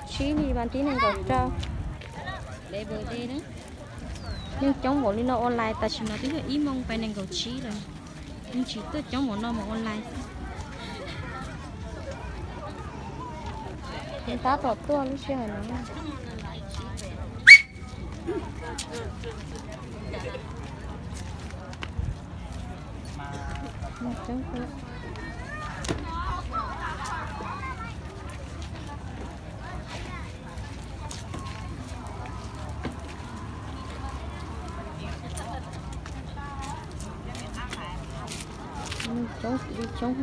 Tsib li vas thib nees nkaum rau. Neeg coob npaum li no online, tam sim no twb yog ib moos pais nees nkaum tsib lawm. Yeej tsis tuaj coob npaum no mus online. Tab tom tuaj lub sij hawm no. Coob li coob.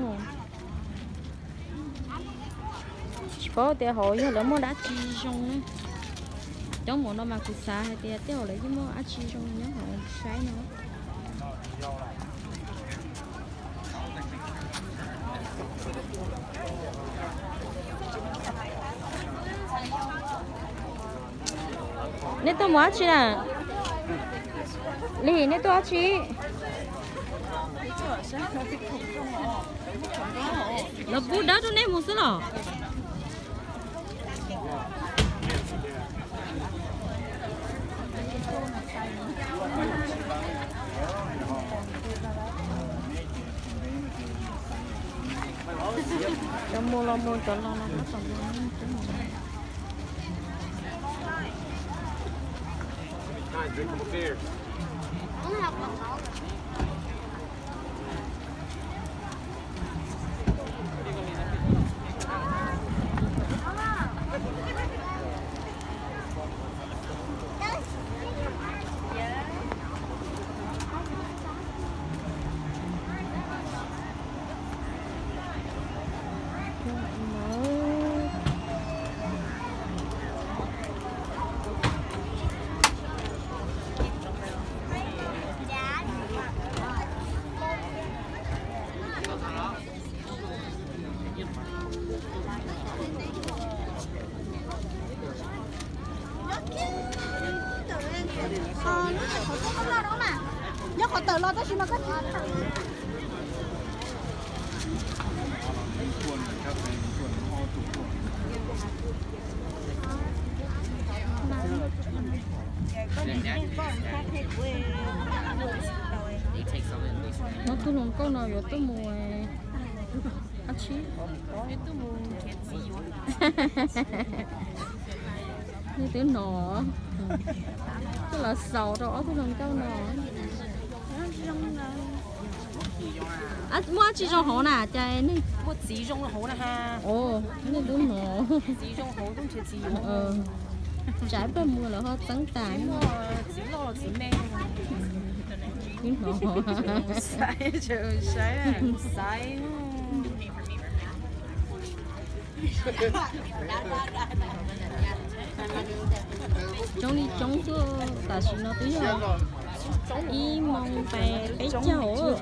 Tsis paub tias hauv yog lawv muaj dab tsi zoo na. Coob npaum no mas kuv xav hais tias tej zaum lawv yeej muaj dab tsi zoo nyob hauv saib no. Nej tuaj mus dab tsi na? Lig, nej tuaj dab tsi? Lawv pub dawb rau nej mus xwb los? Cov mus los mus, cov los los, tab tom mus. Nyob qhov tawm los tab sis mas koj tsis Ob tug hluas nkauj no yuav tuaj mus dab tsi? Nej twb hnov, twb los xaus rau ob tug hluas nkauj no. Muaj dab tsi zoo hauv na cas nej, nej twb hnov. Tsam peb mus lawm ho txeeb tas. Twb hnov. Coob li coob xwb, tam sim no twb yog ib moos pais peb caug.